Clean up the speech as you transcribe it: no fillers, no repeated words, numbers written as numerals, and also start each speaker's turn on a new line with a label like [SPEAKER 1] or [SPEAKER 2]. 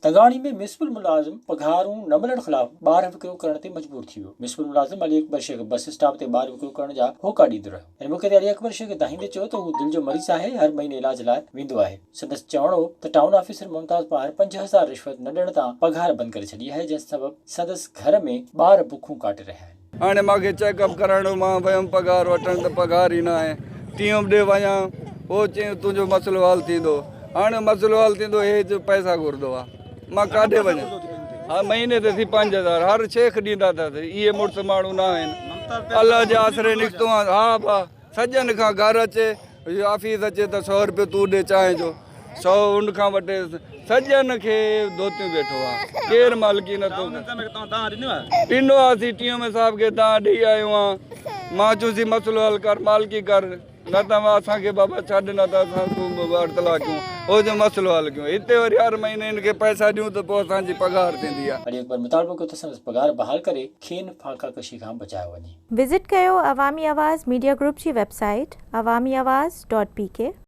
[SPEAKER 1] تنگاڻي ۾ municipal ملازم پگهارون نه ملڻ خلاف ٻار وڪرو ڪرڻ تي مجبور ٿي ويو. ميونسپل ملازم علي اڪبر شيخ بس اسٽاپ تي ٻار وڪرو ڪرڻ جا هوڪا ڏيندو رهيو. ان موقعي تي علي اڪبر شيخ دانهيندي چيو ته هو دل جو مريض آهي، هر مهيني علاج لاء ويندو آهي. سندس چوڻ هو ته ٽائون آفيسر ممتاز پنهار 5000 رشوت نه ڏيڻ تان پگهار بند ڪري ڇڏي آهي، جنهن سبب سندس گهر ۾ ٻار بکون ڪاٽي رهيا آهن.
[SPEAKER 2] هاڻي مان کي چيڪ اپ ڪرائڻو مان ويم پگهار وٺڻ ته پگهار ئي ناهي ٽيون به ڏي وڃان هو چيائين تنهنجو مسئلو حل ٿيندو هاڻي مسئلو حل ٿيندو هي جو پئسا گهرندو آ مان ڪاڏي وڃان ها مهيني تي ٿي 5000 هر شيخ ڏيندا اٿس اهي مڙس ماڻهو نه آهن الله جي آسري نڪتو آ ها با سڄن کان گهر اچي آفيس اچي ته سو روپيو تون ڏي چانهه جو سو ان کان وٺي سڄن کي ڌوتيون ويٺو آ ڪير مالڪي نه ٿو ڏنو آ سي ٽيون ۾ صاحب کي دانهن ڏئي آيو آ مان چون سي مسئلو حل ڪر مالڪي ڪر نه ته اسان کي بابا ڇڏ نه ته اسان اڙتلا ڪيون هو جو مسئلو حل ڪيون هتي وري هر مهيني هن کي پئسا ڏيون ته پوء اسان جي پگهار ٿيندي آ.
[SPEAKER 1] علي اڪبر مطالبو ڪيو ته سندس پگهار بحال ڪري کين فاقا ڪشي کان بچايو وڃي.
[SPEAKER 3] وزٽ ڪيو عوامي آواز ميڊيا گروپ جي web site Awami Awaz dot P K.